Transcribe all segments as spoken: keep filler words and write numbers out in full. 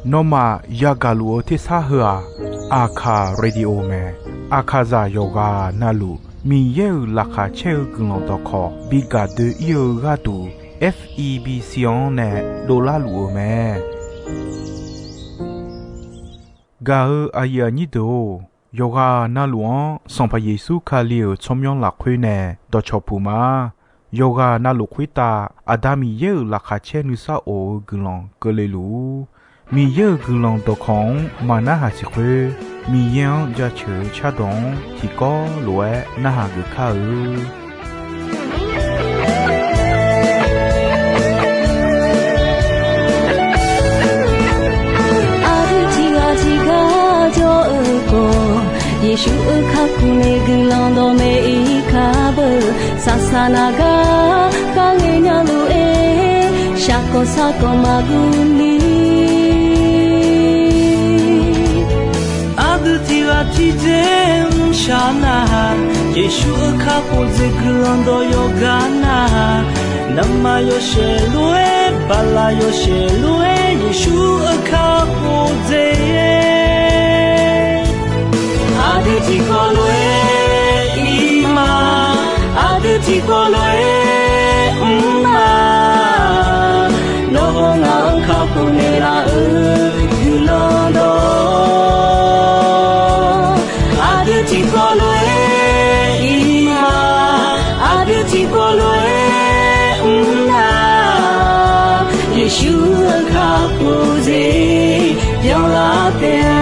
Nawmaf yagaq luf-eu tersar heu-aq, Aqkaq Radio mae. Aqkaqzaq yawqghaq navluf Miqyaer-euq laqkhaq caer-eu guiqlanq dawqkawq bi gaq doe-ir-eu gharduq, F E B C-anr nae dovlar luf-eu mae. Gaq-eu aqyuif aqnyir deuq-or, yawqghaq navluf-anr Sanqpaq Yeqsur Kali-euq tsawrmyanr lafkhoer nae dawqcawq puq ma. Yawqghaq navluf khoertav Aqda Miqyaer-euq laqkhaq caer nuisar of-eu guiqlanq keuvle luf-ur. Miqyaer-euq guiqlanq dawqkawq-anr maqnarhaq siq khoer, Miqyaer-anr jaceuq-eu cardawq-anr tiqkawv lof-aer narhaq geuf kar-eu. Aqdui tiqghaq tiqgar jawr-eu khawf, Yeqsur-euq kakhof nae guiqlanq dawqmaeq-ir kar beu. Saqsaq naq gar kharngae nya lof-aer, shaqkawq sarkawq maqguv ni. Aqdui tiqghaq tiqdzer mrshaq nar-aq, Yeqsur-euq kakhof dzaeq guiqlanq dawq yawqgar nar-aq, navmaqyawshaef lof-aer, baqlaqyawshaef lof-aer, Yeqsur-euq kakhof dzaeq. Aqdui tiqkawv lof-aer ir ma, aqdui tiqkawv lof-aer mr ma. Nawr-aq ngaq-anr kakhof naeqlaf-eu guiqlanq dawq, aqdui tiqkawv lof-aer ir ma, aqdui tiqkawv lof-aer mr na. Yeqsur-euq kakhof dzaeq byanlar taef-a.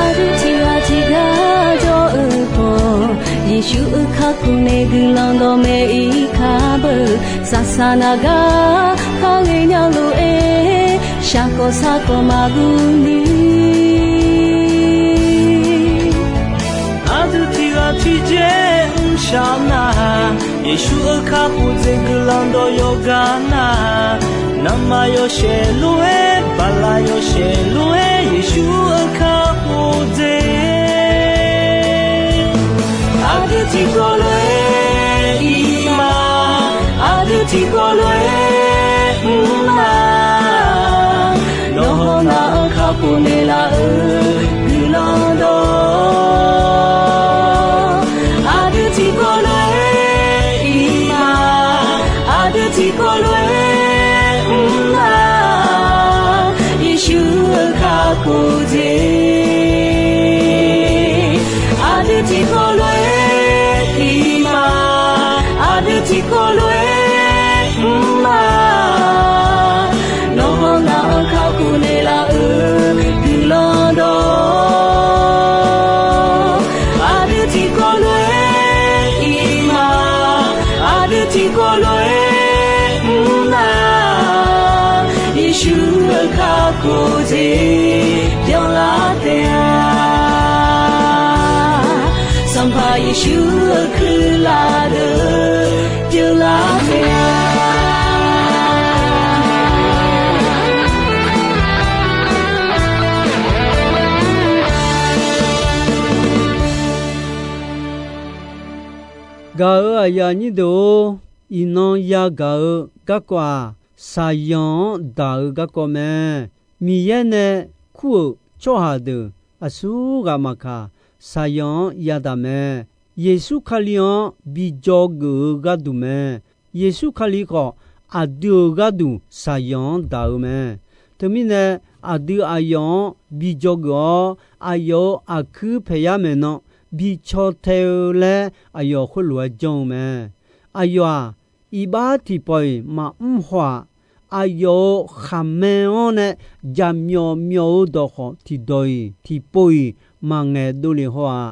Aqdui tiqghaq tiqgar jawr-eu khawf, Yeqsur-euq kakhof nae guiqlanq dawqmaeq-ir kar beu. Saqsaq naq gar kharghae nya lof-aer, shaqkawq sarkawq maqguv ni. Aqdui tiqghaq tiqdzer mrshaq nar-aq, Yeqsur-euq kakhof dzaeq guiqlanq dawq yawqgar nar-aq, navmaqyawshaef lof-aer, baqlaqyawshaef lof-aer, Yeqsur-euq kakhof dzaeq. Aqdui tiqkawv lof-aer ir ma, aqdui tiqkawv lof-aer mr ma. Nawr-aq ngaq-anr kakhof naeqlaf-eu guiqlanq dawq, aqdui tiqkawv lof-aer ir ma, aqdui tiqkawv lof-aer mr ma. Yeqsur-euq kakhof dzaeq, aqdui tiqkawv lof-aer ir ma, aqdui tiqkawv lof-aer mr ma. Nawr-aq ngaq-anr kakhof naeqlaf-eu guiqlanq dawq, aqdui tiqkawv lof-aer ir ma, aqdui tiqkawv lof-aer mr ma. Yeqsur-euq kakhof dzaeq byanlar taef-a. Sanqpaq Yeqsur-euq kuirlaf deuq byanlar taef-a. Gaq-euq aqyuif aqnyir deuq-or, iqnan yagaq-eu garkawv-aq, shaqzanq-anr daq-eu garkawv mae. Miqyaer nae kur-euq tsawrhaq deuq aqsurghaq maqkaq, shaqzanq-anr yadaq mae. Yeqsur Kali-anr bi dzawgeuf-eu gharduq mae. Yeqsur Kali khawf, aqdui-euq gharduq shaqzanq-anr daq-eu mae. Teumirnae, aqdui aqyawf-anr bi dzawgeuf-awr, aqyawf-euq aqkuir paeqyar maeqnan bi caw tae-eu laer aqyawf khoerlof-aer janr-eu mae. Aqyawf-aq, iqbax tiqpawf-iq maqmr haw-aq, aqyawf-euq khaqmae-anr nae jaqmyawf myawf-eu dawqkhawq tiqdawq-iq tiqpov-iq maqngaeq dovle haw-aq,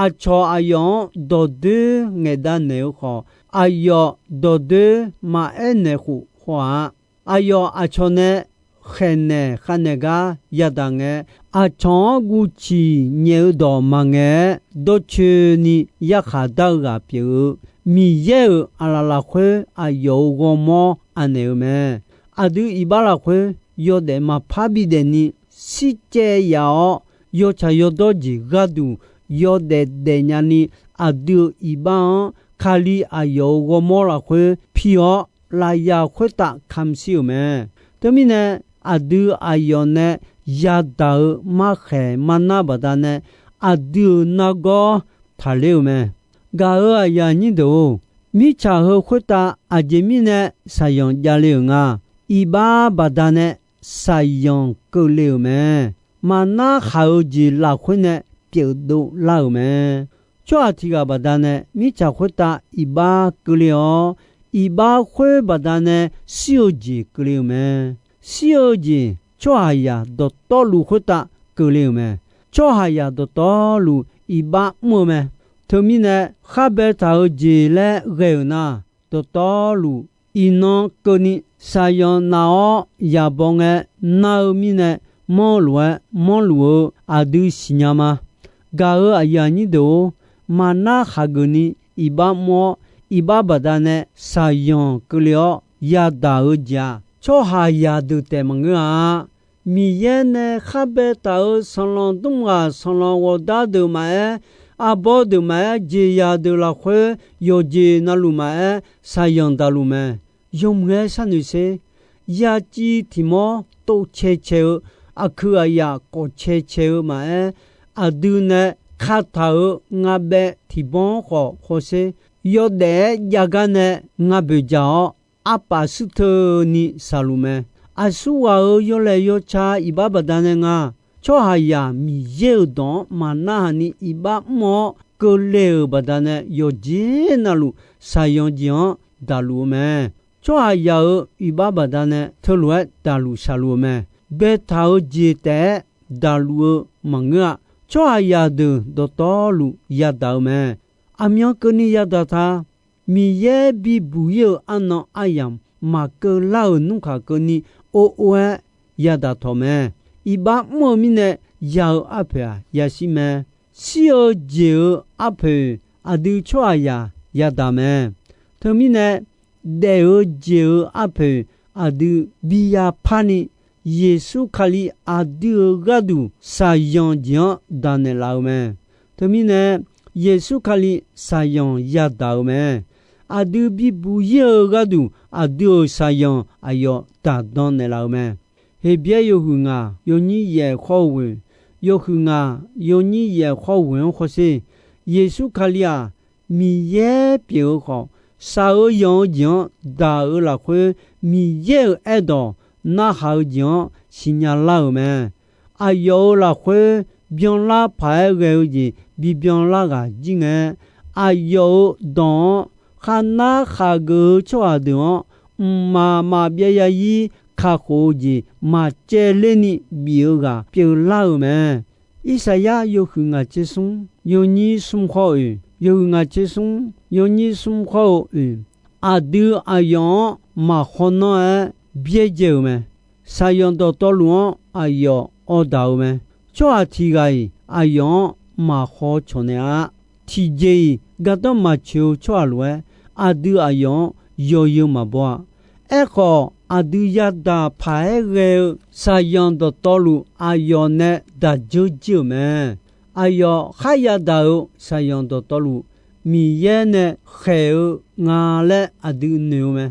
aqcawq aqyawf-anr dawqdoer ngaeqdav naeq-eu khawf, aqyawf dawqdoer maqaer naeq khof haw-a. Aqyawf aqcawq nae khaeqnaeq khavnaeq gar yadaq ngae, aqcawq-anr guvciq nyaef-eu dawq maqngaeq-aer, dawrcoeni yarkhaq dar-eu ghaq pyeuf-eu, Miqyaer-euq aqlaf lafkhoer aqyawf-euq ghawrmawr anaeq-eu mae. Aqdui iqbax lafkhoer yawdaef maqpar bidaef ni, shircaev yaf-awr, yawtsaq yawdawr jeq gharduq yawdaef daefnya ni, aqdui-euq iqbax-anr Kali aqyawf-euq ghawrmawr lafkhoer pi-awr, lafyaf khoertav kamq shir-euq mae. Teumirnae, aqdui aqyawf nae yadaq-eu markhaeq marnar baqdanae, aqdui-euq nargawr taqler-euq mae. Gaq-euq aqyuif aqnyir deuq-or, mirtsaq heu khoertav aqjeq mirnae shaqyanq javle-euq nga. Iqbax baqdanae shaqyanq keuvle-euq mae. Maqnar khaq-eu jeq lafkhoer nae pyeufdov lar-euq mae. Tsawrhaq tiq ghaq baqdanae mirtsaq khoertav iqbax keuvle-awr, iqbax khoer baqdanae shir-eu jeq keuvle-euq mae. Shir-eu jeq tsawrhaqzaq dawqtawvluf khoertav keuvle-euq mae. Tsawrhaqzaq dawqtawvluf iqbax mr-eu mae. Teumirnae, khar baetaq-eu jeq laer ghae-euq nar, dawqtawvluf iqnan keuvni shaqyanq naf-awr yaqbaw ngae nar-eu mirnae, manrluf-aer manrluf-eu aqdui siqnya ma. Gaq-euq aqyuif aqnyir deuq-or, maqnar khaqgeuf ni iqbax mr-awr, iqbax baqdanae shaqyanq keuvle-awr yadaq-eu jeq-aq, tsawrhaqzaq deuq taef maqngeur-a. Miqyaer nae khar baetaq-euq sanqlanq dmr ghaq sanqlanq ghawqdar deuq maqaer, arbawr deuq maqaer, jeqzaq deuq lafkhoer yawqjeq navluf maqaer, shaqyanq daqluf mae. Yawmuiq-aer sharnoeq sher. Yaciv tiq mawr tov cae cae-eu, aqkuiq aqyaf kawf cae cae-eu maqaer, aqdui nae kataq-euq ngabaev tiq banr khawf hawsher. Yawdaef-aer jav gar nae ngaboeq jaq-awr, arpaf shuir teuni shaqluf mae. Aqsurghaq-euq yawlaeq yawca iqbax baqdanae nga. Tsawrhaqzaq Miqyaer-euq dawq-anr maqnarhaq ni iqbax mr-awr keuvle-euq baqdanae, yawqjeq navluf shaqyanq jeq-anr daqluf-eu mae. Tsawrhaqzaq-euq iqbax baqdanae teulof-aer daqluf shaqluf-eu mae. Baetaq-eu jeq taef-aer daqluf-eu maqngeur-a. Tsawrhaqzaq deuq dawqtawvluf yadaq-eu mae. Aqmyan keuvni yadaq ta. Miqyaer bibuq ir-euq arnan aryamq maqkeuv lar-euq nmrkhaq keuvni or or-aer yadaq tawq mae. Iqbax mr-eu mirnae ya-eu arpoeq-aq yashir mae. Shir-eu jeq-euq arpoeq aqdui tsawrhaqzaq yadaq mae. Teumirnae, daef-eu jeq-euq arpoeq aqdui bi yaparni, Yeqsur Kali aqdui-euq gharduq shaqyanq jeq-anr daqnaeq laf-eu mae. Teumirnae, Yeqsur Kali shaqyanq yadaq-eu mae. Aqdui bibuq ir-eu gharduq aqdui-euq shaqyanq aqyawf daqdan naeqlaf-eu mae. Heqbyaer yawhuiq ngaq yawnyir yaef khawr-eu ghoeq, yawhuiq ngaq yawnyir yaef khawr-eu ghoeq-anr hawsher. Yeqsur Kali-aq, Miqyaer pyeuf-eu khawf, shaq-eu yanq-eu jeq-anr daq-eu lafkhoer, Miqyaer-euq aerdawq narhaq-eu jeq-anr siqnya lar-euq mae. Aqyawf-euq lafkhoer byanlar paq-aer ghae-eu jeq bibyan lar ghaq jir ngae, aqyawf-euq dawq-anr kharnar khaqgeuf-eu tsawrhaq deuq-anr mqmaq maqbyav yazir kakhof-eu jeq maqcaevler ni bif-eu ghaq pyeuflar-euq mae. Irsaqyar yawhuiq ngaq tser smr yawnyir smr khawr-eu oeq, yawhuiq ngaq tser smr yawnyir smr khawr-eu oeq, aqdui aqyawf-anr maqhaw nanr-aer byaerdzae-euq mae. Shaqyanq dawqtawvluf-anr aqyawf awrdaq-eu mae. Tsawrhaq tiq ghaq-iq aqyawf-anr maqhaw cawq naeq-a. Tiqjeq-iq gardanr maqtsoeq-eu tsawrhaq lof-aer, aqdui aqyawf-anr yawzeu maqbaw-a. Aerkhawf, aqdui yadaq paq-aer ghae-eu shaqyanq dawqtawvluf aqyawf nae daq dzeur jir-euq mae. Aqyawf khar yadaq-euq shaqyanq dawqtawvluf, Miqyaer nae khaeq-eu nga laer aqdui noeq-eu mae.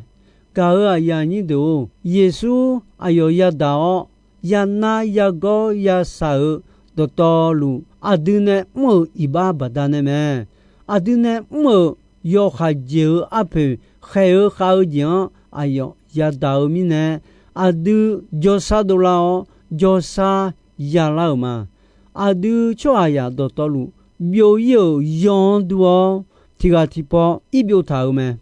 Gaq-euq aqyuif aqnyir deuq-or, Yeqsur aqyawf yadaq-awr, yanar yagawr yashaq-euq dawqtawvluf, aqdui nae mr-euq iqbax baqdanae mae. Aqdui nae mr-euq yawkhav jeq-euq arpoeq khaeq-eu khav-eu jeq-anr aqyawf yadaq-eu mirnae, aqdui jawrshar dovlar-awr, jawrshar yalar-euq ma. Aqdui tsawrhaqzaq dawqtawvluf, byov ir-euq yaw-anr dur-awr, tiq ghaq tiqpaw ir byov taq-euq mae.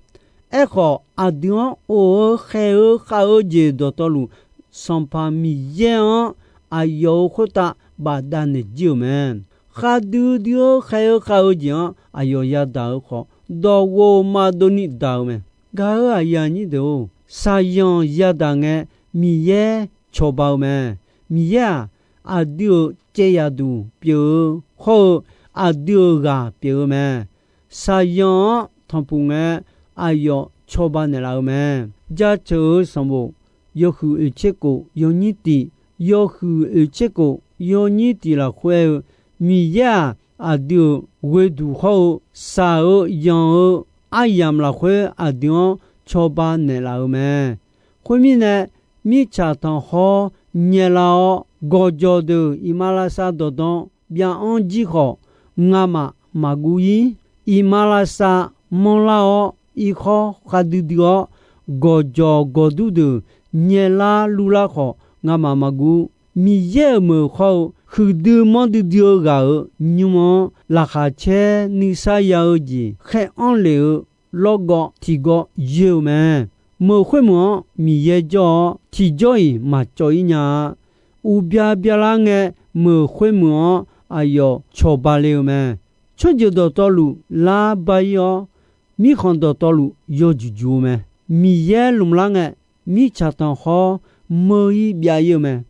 Aerkhawf, aqdui-anr of-eu khaeq-eu khav-eu jeq dawqtawvluf, Sanqpaq Miqyaer-anr aqyawf-euq khoertav bafdav naeq jir-euq mae. Khavdui dui-eu khaeq-eu khav-eu jeq-anr aqyawf yadaq-eu khawf, dawq ghovma dovni daq-eu mae. Gaq-euq aqyuif aqnyir deuq-or, shaqzanq yadaq ngae, Miqyaer cawba-eu mae. Miqyaer-aq, aqdui-euq caev yaqduq pyeuf-eu hawr-eu, aqdui-euq ghaq pyeuf-eu mae. Shaqzanq-anr tanqpuq ngae, aqyawf cawba naeqlaf-eu mae. Jaceuq-euq sanqbof yawhuiq oeq tser kof yawnyir tiq, yawhuiq oeq tser kof yawnyir tiq lafkhoer aer-eu, Miqyaer-aq, aqdui-euq ghoeduq hawr-eu shaq-eu yanq-eu aryamq lafkhoer aqdui-anr cawba naeqlaf-eu mae. Khoermirnae, mirtsaq tanqkhawr nyaelar-awr, gawqjawq deuq iqmalavshav dawqdan byav-anr jir khawf, ngamaf maqguv ir. Iqmalavshav manrlar-awr, irkhawr khavdui dui-awr, gawqjawq gawqdur deuq nyaelar lurlar khawf, ngamaf maqguv. Miqyaer-euq meuq khawr-eu huiqdui manrdui dui-eu ghaq-euq nymr-anr laqkhaq caer nuisar ya-eu jeq khaer-anr lef-eu lawrgawv tiqgawv yoer-eu mae. Meuq khoermeuq-anr Miqyaer jawr-awr, tiqjawr-iq maqcawv ir nya-a. Uqbya byalar ngae, meuq khoermeuq-anr aqyawf cawba le-eu mae. Tsawrjeuq dawqtawvluf lar bar ir-awr, mirkhanq dawqtawvluf yawjuq juq-eu mae. Miqyaer lmqlar ngae, mirtsaq tanqkhawr meur ir byav ir-eu mae.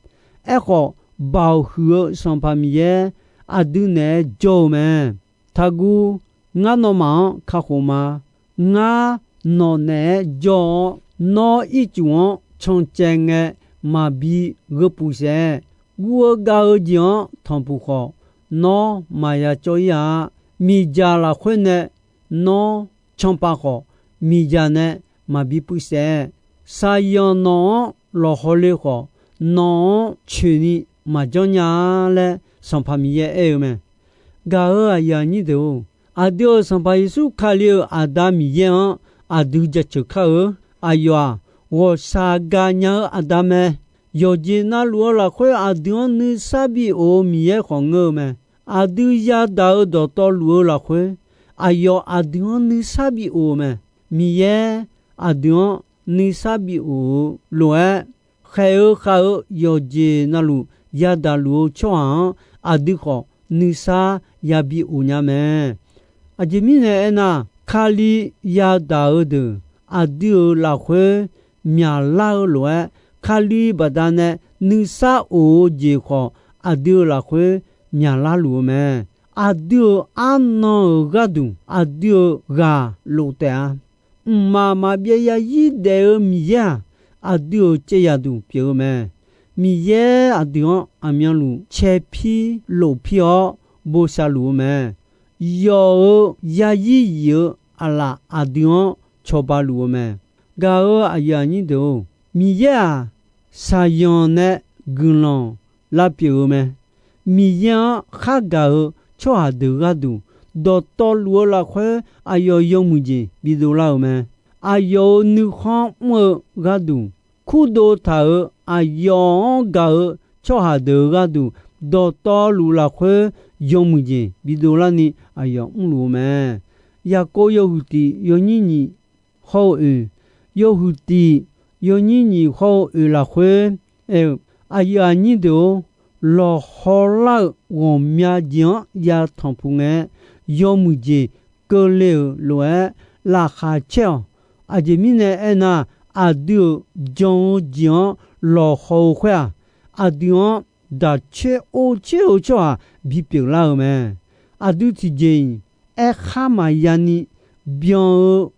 Aerkhawf, Baoq huiq-eu Sanqpaq Miqyaer aqdui naeq-aer jawr-eu mae. Taqguv, ngar nawmaf-anr kakhof ma. Ngar nawq naeq-aer jawr-awr, nawr ircuf-anr cancaev ngae maqbi gheu puq saef. Guv-eu gav-eu jeq-anr tanqpuq khawf, nawr maqya cawv ir-a. Miqdzaq lafkhoer nae nawr canpav khawf, miqdzaq nae maqbi puivsaef. Shaqzanq nawq-anr lawqhaw le khawf, nawq-anr coeqni maqjanr nya-a laer Sanqpaq Miqyaer aer-eu mae. Gaq-euq aqyuif aqnyir deuq-or, aqdui-euq Sanqpaq Yeqsur Kali-euq Aqda Miqyaer-anr aqdui jaceuq kar-eu. Aqyawf-aq, ghawqshaq gaqnya-eu Aqda mae. Yawqjeq navluf-eu lafkhoer aqdui-anr nuisar bi of-eu Miqyaer khawf ngeur-eu mae. Aqdui yadaq-eu dawqtawvluf-eu lafkhoer, aqyawf aqdui-anr nuisar bi of-eu mae. Miqyaer aqdui-anr nuisar bi of-eu lof-aer, khaeq-eu khav-eu yawqjeq navluf yadaq luf-eu tsawrhaq-anr aqdui khawf nuisar yabi of nya mae. Aqjeq mirnae aernar, Kali yadaq-eu deuq aqdui-euq lafkhoer myaqlar-eu lof-aer, Kali baqdanae nuisar of-eu jeq khawf aqdui-euq lafkhoer myaqlar luf-eu mae. Aqdui-euq arnan-euq gharduq aqdui-euq ghaq lof taef-a. Mqmaq maqbyav yazir daef-eu Miqyaer-aq, aqdui-euq caev yaqduq pyeuf-eu mae. Miqyaer aqdui-anr aqmyanluf caepir lofpir-awr bosav luf-eu mae. Yawf-euq yazir yif-eu aqlaf aqdui-anr cawba luf-eu mae. Gaq-euq aqyuif aqnyir deuq-or, Miqyaer-aq, shaqzanq nae guiqlanq lavpyeuf-eu mae. Miqyaer-anr khargaq-eu tsawrhaq deuq gharduq, dawqtawvluf-eu lafkhoer aqyawf yawmuiq jeq bidov lar-euq mae. Aqyawf-euq nuikhanr mr-eu gharduq, kurdov taq-euq aqyawf-anr gaq-eu tsawrhaq deuq gharduq, dawqtawvluf lafkhoer yawmuiq jeq bidov larni aqyawf mrluf-eu mae. Yaqkov yawhuiq tiq yawnyir nyiq hawr-eu oeq, yawhuiq tiq yawnyir nyiq hawr-eu oeq lafkhoer aer-eu, aqyuif aqnyir deuq-or, lawqhaw lar-eu ghawqmya jeq-anr yatanq puq ngae, yawmuiq jeq keuvle-euq lof-aer laqkhaq caer-awq. Aqjeq mirnae aernar, aqdui-euq jan-eu jeq-anr lawqhaw-eu khoer-aq, aqdui-anr daq coer or coer-eu tsawrhaq bipyeuf lar-euq mae. Aqdui tiqjeq-iq aerkhar maqya ni byan-eu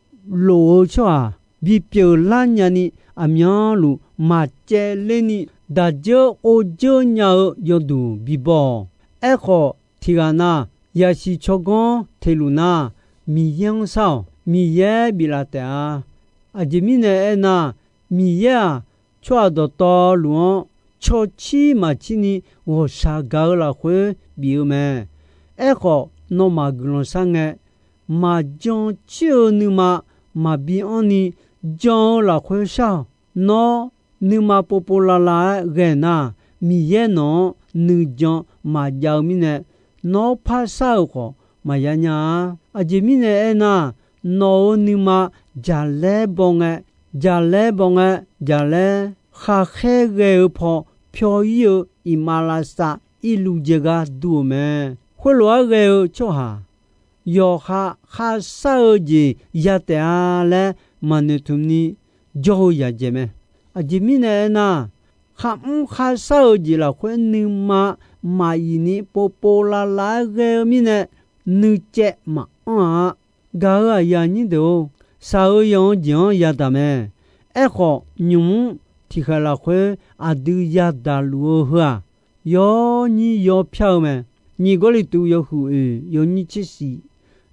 lof-eu tsawrhaq bipyeuf lar nyani, aqmyanluf maqcaevler ni daq dzeur or dzeur nya-eu yawduq bibaw-awq. Aerkhawf, tiqghaq na yasiq tsawrganr teq luf nar, Miqyaer-anr shar-awq. Miqyaer biflaf taef-a. Aqjeq mirnae aernar, Miqyaer-aq, tsawrhaq dawqtawvluf-anr cawcir maqcir ni ghawqshaq gaq-eu lafkhoer bif-eu mae. Aerkhawf, nawmaf guiqlanq shar ngae, maqjan coer-eu nuima maqbi anr ni jan-eu lafkhoer shar-awq. Nawr nuima povpov lavlav-aer ghae nar, Miqyaer nawq-anr nuijan maqjav-eu mirnae, nawr par shar-euq khawf maqya nya-a. Aqjeq mirnae aernar, nawq-euq nuima jaqlaer baw ngae, jaqlaer baw ngae, jaqlaer khaqkhaer ghae-eu paw pyawr ir-eu iqmalavshav irluv jaegar dur-eu mae. Khoerlof-aer ghae-eu tsawrhaq yawqha kharshar-eu jeq ya taef-a laer maqnoeq tmq ni jawr-eu yaqjeq mae. Aqjeq mirnae aernar, kharmr kharshar-eu jeq lafkhoer nuima maqyif ni povpov lavlav-aer ghae-eu mirnae, nuicaev maqanr-a. Gaq-euq aqyuif aqnyir deuq-or, shaq-eu yanq-eu jeq-anr yadaq mae. Aerkhawf, nymq mr tiqkhaeq lafkhoer aqdui yadaq luf-eu heu-aq, yawnyir yawpyar-eu mae. Nyiq Gawrliqtu yawhuiq oeq yawnyir tsershif,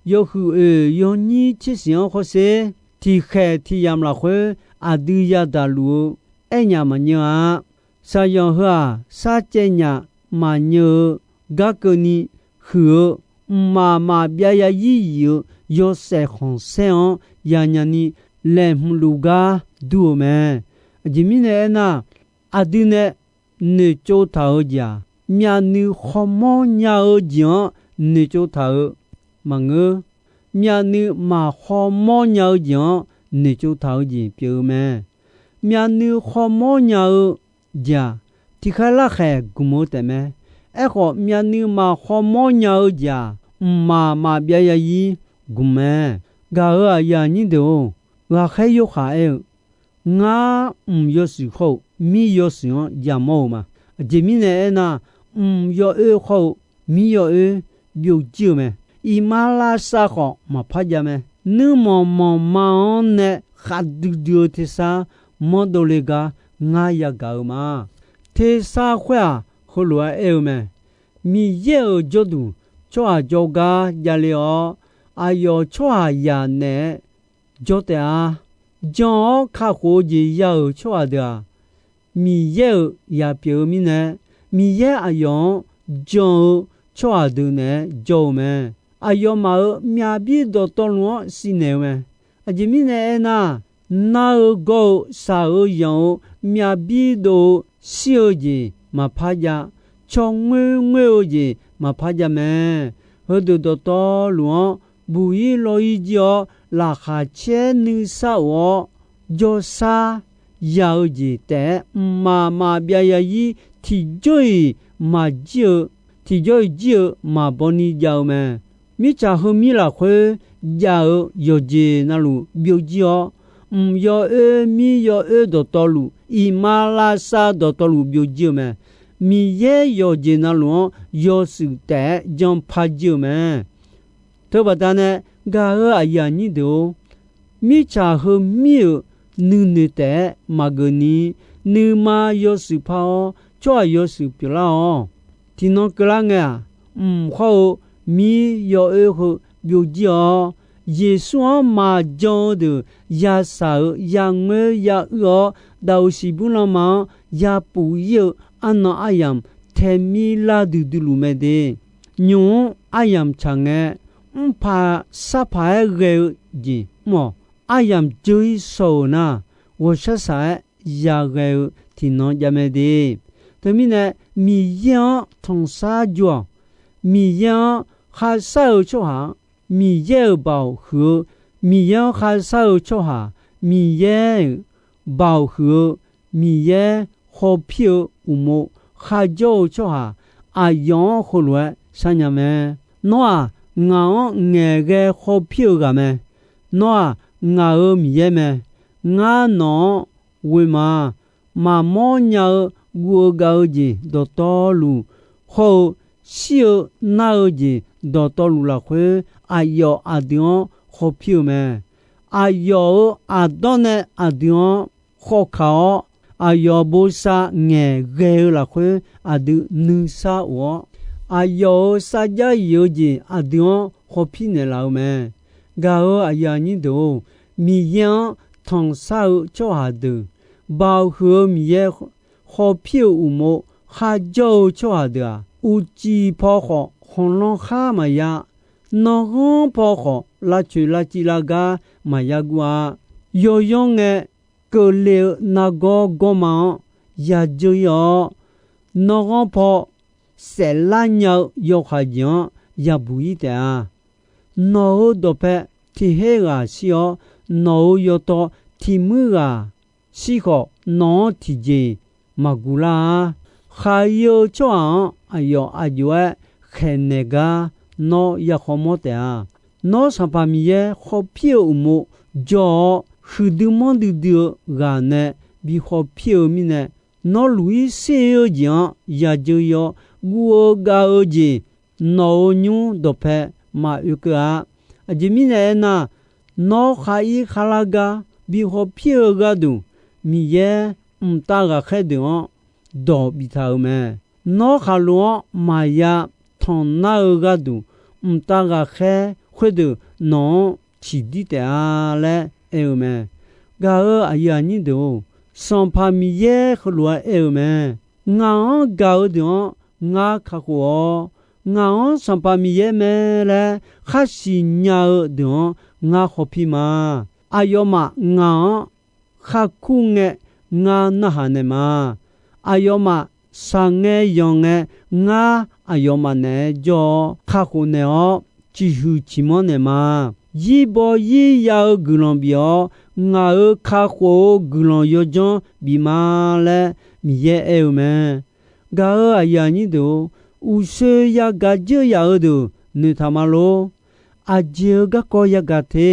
yawhuiq oeq yawnyir tsershif-anr hawsher, tiqkhaeq tiq yamq lafkhoer aqdui yadaq luf-eu aernyaf maqnyeuv-a. Shaqyanq heu-aq, sharcaev nyaf maqnyeuv-eu gar keuvni huiq-eu, mqmaq maqbyav ya yir yif-eu yawshaef khanqsaer-anr yanyani laeqhmq luf gar dur-eu mae. Aqjeq mirnae aernar, aqdui nae noeqtsov taq-eu jeq-aq, myavnuiv khawmawr nya-eu jeq-anr noeqtsov taq-eu maqngeur. Myavnuiv maq khawmawr nya-eu jeq-anr noeqtsov taq-eu jeq pyeuf-eu mae. Myavnuiv khawmawr nya-eu jeq-aq, tiqkhaer larkhaeq gmq-eu taef mae. Aerkhawf, myavnuiv maq khawmawr nya-eu jeq-aq, mqmaq maqbyav ya yir gmq mae. Gaq-euq aqyuif aqnyir deuq-or, ghaqkhaer yorkhaq aer-eu, ngar mq yawshuif khawr-eu mir yawshuif-anr yamawr-eu ma. Aqjeq mirnae aernar, mq yawoer khawr-eu mir yawoer byovjir-eu mae. Iqmalavshav khawf maqpar jav mae. Nuirmanq manqma-anr nae khavdui dui-eu tersar manrdov le gar ngar yagaq-eu ma. Tersar khoer-aq, heulof-aer aer-eu mae. Miqyaer-euq jawrduq tsawrhaq jawrgar javle-awr, aqyawf tsawrhaqzaq naeq-aer jawr taef-a. Jan-awr kakhof-eu jeq ya-euq tsawrhaq deuq-aq, Miqyaer-euq zaq pyeuf-eu mirnae, Miqyaer aqyawf-anr jan-eu tsawrhaq deuq naeq-aer jawr-eu mae. Aqyawfmaf-euq myavbir dawqtawvluf-anr sivnaeq-eu mae. Aqjeq mirnae aernar, nar-eu gawr-eu shaq-eu yanq-eu myavbir dov-eu shir-eu jeq maqpar jav, caw ngoer ngoer-eu jeq maqpar jav mae. Heudeuq dawqtawvluf-anr buq-ir law-ir jir-awr, laqkhaq caer nuisar of-awr, jawrsar ya-eu jeq taef-aer mqmaq maqbyav ya-ir, tiqjawr-iq maqjir-eu, tiqjawr-iq jir-eu maqbaw ni jav-eu mae. Mirtsaq heumir lafkhoer jav-eu yawqjeq navluf byovjir-awr, mq yawoer mir yawoer dawqtawvluf, iqmalavshav dawqtawvluf byovjir-eu mae. Miqyaer yawqjeq navluf-anr yawshuif taef-aer janpar jir-eu mae. Teubaqda nae gaq-eu aqyuif aqnyir deuq-or, mirtsaq heumir-euq nuinoeq taef-aer maqgeuf ni, nuima yawshuif par-awr tsawrhaq yawshuif pyeuflar-awq. Tiqnan keuvlar ngae-aq, mq khawr-eu mir yawoer heu byovjir-awr, Yeqsur-anr maqjan-eu deuq yashaq-eu yangoer ya uir-awr, daqoq siqbur lanma-anr yapuf ir-eu arnan aryamq taemir lar duidui luf mae de. Nymq-mr aryamq tsaq ngae, mrpaq sarpaq-aer ghae-eu jeq mr-awq. Aryamq dzeur-ir shaw-euq nar, ghawqshaq shaq-aer yaghae-eu tiqnan jav mae de. Teumirnae, Miqyaer-anr tanqsar jur-awq. Miqyaer-anr kharshar-eu tsawrhaq-anr, Miqyaer-euq baoq huiq-eu, Miqyaer-anr kharshar-eu tsawrhaq, Miqyaer-euq baoq huiq-eu, Miqyaer khawpir-eu uqmov kharjawr-eu tsawrhaq, aqyawf-anr heulof-aer sharnya mae. Nawr-aq, ngaq-anr ngaeqghae khawpir-eu ghaq mae. Nawr-aq, ngaq-euq Miqyaer mae. Ngar nawq-anr ghoe ma. Maqmawr nya-eu guv-eu gav-eu jeq dawqtawvluf, hawr-eu shir-eu nar-eu jeq dawqtawvluf lafkhoer, aqyawf aqdui-anr khawpir-eu mae. Aqyawf-euq aqdawr nae aqdui-anr khawkaq-awr, aqyawf bosav ngaeqghae-eu lafkhoer aqdui nuisar of-awr, aqyawf-euq sarjax yif-eu jeq aqdui-anr khawpir naeqlaf-eu mae. Gaq-eu aqyuif aqnyir deuq-or, Miqyaer-anr tanqsar-eu tsawrhaq deuq, baoq huiq-eu Miqyaer khawpir-eu uqmov kharjawr-eu tsawrhaq deuq-aq, uqcif paw khawf khanqlanr khar maqya, nanrghanr paw khawf lavcoeq lavciv lavgar maqya guv-a. Yawyanr ngae, keuvle-eu nargawr gawrma-anr yadzeur-ir-awr, nanrghanr paw saeflar nya-eu yawkaq jeq-anr yabuq-ir taef-a. Nawq-euq dawqpae tiq her ghaq shir-awr, nawq-euq yawtaw tiq muir ghaq shir khawf, nawq-anr tiqjeq maqguq lar-a. Khaq-ir-eu tsawrhaq-anr aqyawf aq jov-aer khaeqnaeq gar nawr ya khawmawr taef-a. Nawr Sanqpaq Miqyaer khawf pir-eu uqmov jawr-awr, huiqdui manrdui dui-eu ghaq nae bi khawf pir-eu mirnae, nawr luq-ir ser-eu jeq-anr yadzeur-ir-awr, guv-eu gav-eu jeq nawq-euq nymr dawqpae maqoe keuv-a. Aqjeq mirnae aernar, nawr khar-ir kharlar gar bi khawf pir-eu gharduq, Miqyaer mqtav ghaqkhaer deuq-anr dawq biftaq-euq mae. Nawr khaqlo-anr maqya tanqnar-eu gharduq, mqtav ghaqkhaer khoerdeuq nawq-anr ciqdir taef-a laer aer-eu mae. Gaq-euq aqyuif aqnyir deuq-or, Sanqpaq Miqyaer heulof-aer aer-eu mae. Ngaq-anr gaq-eu deuq-anr ngar kakhof-awr, ngaq-anr Sanqpaq Miqyaer mae laer khar siqnya-eu deuq-anr ngar khawf pir ma. Aqyawfmaf ngaq-anr khar kur ngae ngar narhaq naeq ma. Aqyawfmaf shaqngae yanq ngae, ngar aqyawfmaf naeq-aer jawr-awr kakhof naeq-awr, ciqhuiq ciqmanr naeq ma. Zirbaw zirya-eu guiqlanq bif-awr, ngaq-euq kakhof-eu guiqlanq yawdzanr bif ma laer Miqyaer aer-eu mae. Gaq-euq aqyuif aqnyir deuq-or, uqshoe yagaq dzeur yaf-eu deuq noeqtaq ma lor. Aqjeq-eu garkawv yagaq te.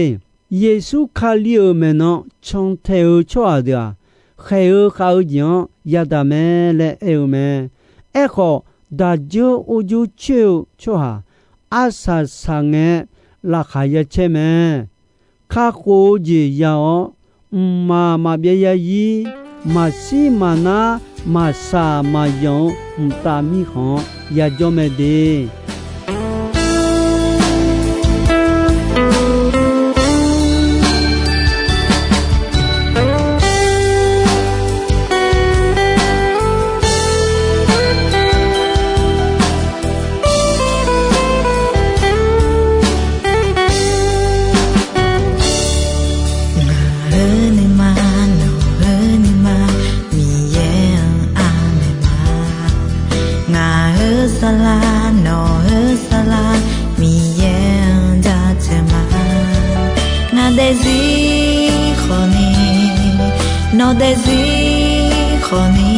Yeqsur Kali-euq maeqnan cantae-eu tsawrhaq deuq-aq, khaeq-eu khav-eu jeq-anr yadaq mae laer aer-eu mae. Aerkhawf, daq dzeur or dzeur coer-eu tsawrhaq arsaq saqngae laqkhaq ya caer mae. Kakhof-eu jeq ya-awr, mqmaq maqbyav ya-ir, maqshir maqnar, maqshaq maqyanq-eu mqtav mirkhanq-anr yajawr mae de. Ngaq-euq nuima, nawq-euq nuima, Miqyaer-anr aqmaeq ma. Ngaq-euq saflar, nawq-euq saflar, Miqyaer-anr jaceuq ma. Ngaq daefzir khawfni, nawq daefzir khawfni,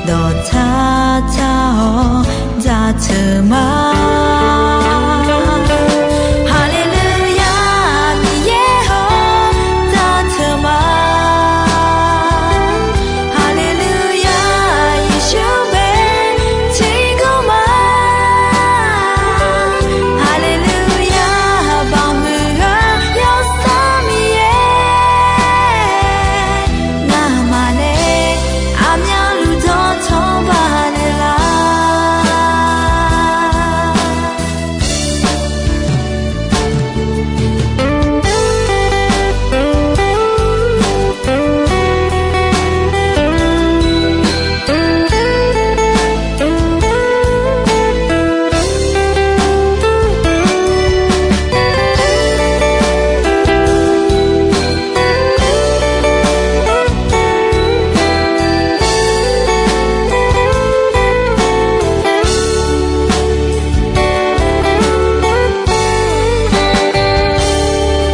dawqtsar tsar-awr jaceuq ma. Haleluya, Miqyaer-awr jaceuq ma. Haleluya, Yeqsur bae tiqgawr ma. Haleluya, baoq muiq-eu Yawsanr Miqyaer, ngamaf nae aqmyanluf dawqtawq baqnaeq lar.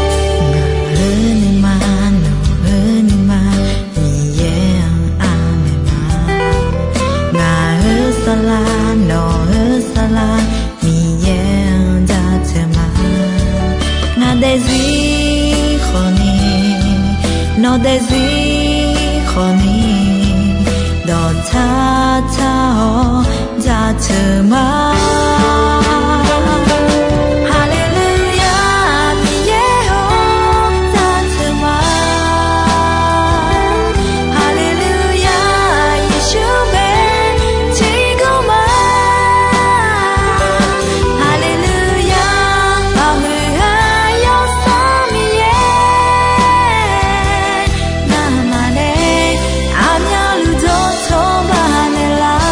Ngaq-euq nuima, nawq-euq nuima, Miqyaer-anr aqmaeq ma. Ngaq-euq saflar, nawq-euq saflar, Miqyaer-anr jaceuq ma. Ngaq daefzir khawfni, nawq daefzir khawfni, dawqtsar tsar-awr jaceuq ma. Haleluya, Miqyaer-awr jaceuq ma. Haleluya, Yeqsur bae tiqgawr ma. Haleluya, baoq muiq-eu Yawsanr Miqyaer, ngamaf nae aqmyanluf dawqtawq baqnaeq lar.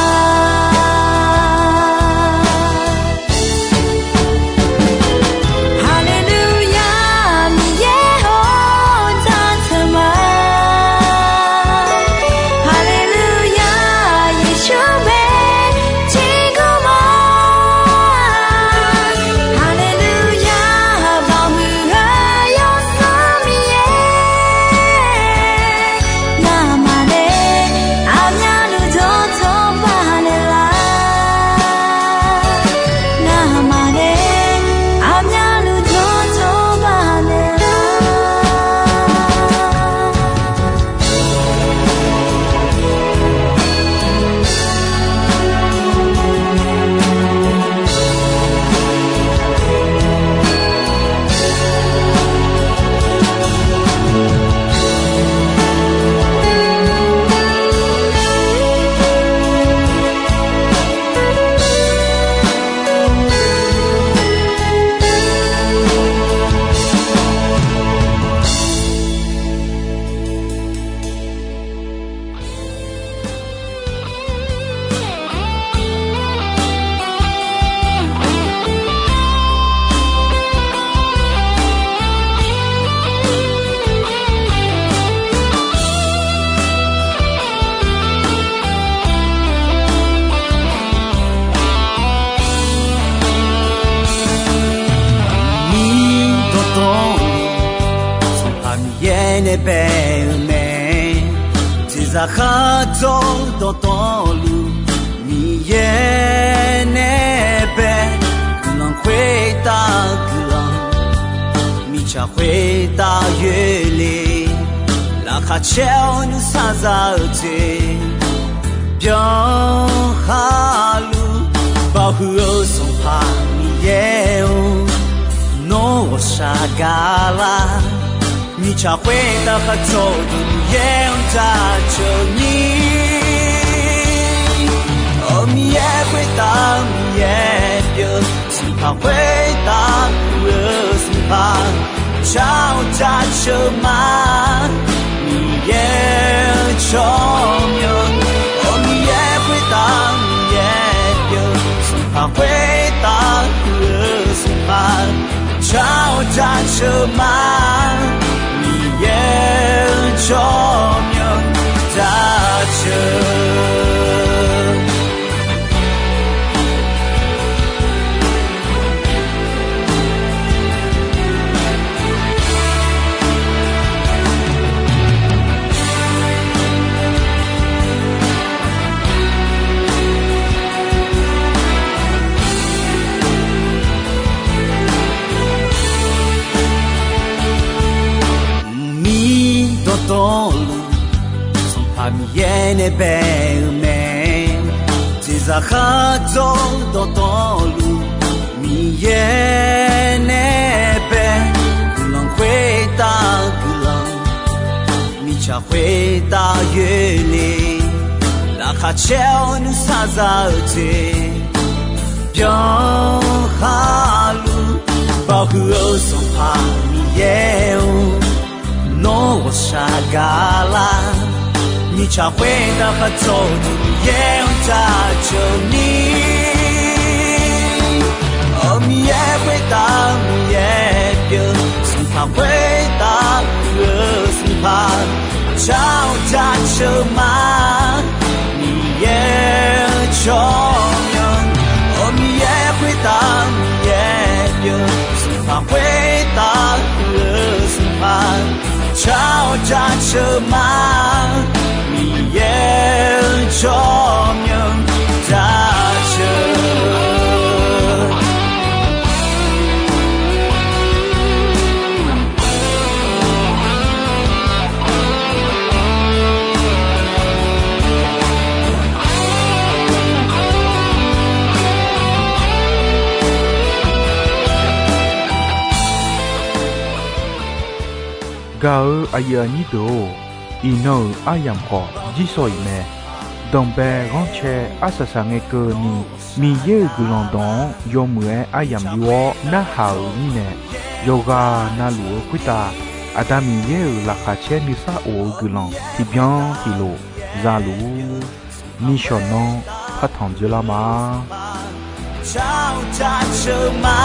bae-eu mae. Jeqzaq khardzawr dawqtawvluf, Miqyaer nae bae guiqlanq khoertav guiqlanq, mirtsaq khoertav yoerle, laqkhaq caer-awr nuisar za-eu jeq byanlar luf, baoq huiq-eu Sanqpaq Miqyaer-or, nawr ghawqshaq gaqlar. Mirtsaq khoertav khardzawr-eu Miqyaer-anr jaceuq nyir. Aq, Miqyaer khoertav Miqyaer pyeuf, Sanqpaq khoertav puq-eu Sanqpaq, jar-awr jaceuq ma. Miqyaer-eu tsawrmyanr, aq, Miqyaer khoertav Miqyaer pyeuf, Sanqpaq khoertav puq-eu Sanqpaq, jar-awr jaceuq ma. Miqyaer-eu tsawrmyanr jaceuq Mqmir dawqtawvluf, Sanqpaq Miqyaer nae bae-eu mae. Jeqzaq khardzawr dawqtawvluf, Miqyaer nae bae guiqlanq khoertav guiqlanq, mirtsaq khoertav yoerle, laqkhaq caer-awr nuisar za-eu jeq byanlar luf, baoq huiq-eu Sanqpaq Miqyaer-or, nawr ghawqshaq gaqlar. Mirtsaq khoertav khardzawr-eu Miqyaer-anr jaceuq nyir. Aq, Miqyaer khoertav Miqyaer pyeuf, Sanqpaq khoertav puq-eu Sanqpaq, jar-awr jaceuq ma. Miqyaer-eu tsawrmyanr, aq, Miqyaer khoertav Miqyaer pyeuf, Sanqpaq khoertav puq-eu Sanqpaq, jar-awr jaceuq ma. Miqyaer-eu tsawrmyanr jaceuq Gaq-euq aqyuif aqnyir deuq-or, iqnan-euq aryamq khawf jirsawq iq mae. Danqbae ghanrcae arsaq saq ngae keuvni, Miqyaer-euq guiqlanq dawq-anr yawmuiq-aer aryamq yur-awr narhaq-euq mirnae, yawqghaq navluf-eu khoertav Aqda Miqyaer-euq laqkhaq caer nuisar of-eu guiqlanq tiqbyan tiqlof za luf-ur. Nishawq nanr partanq dzoerlar ma. Jar-awr jaceuq ma.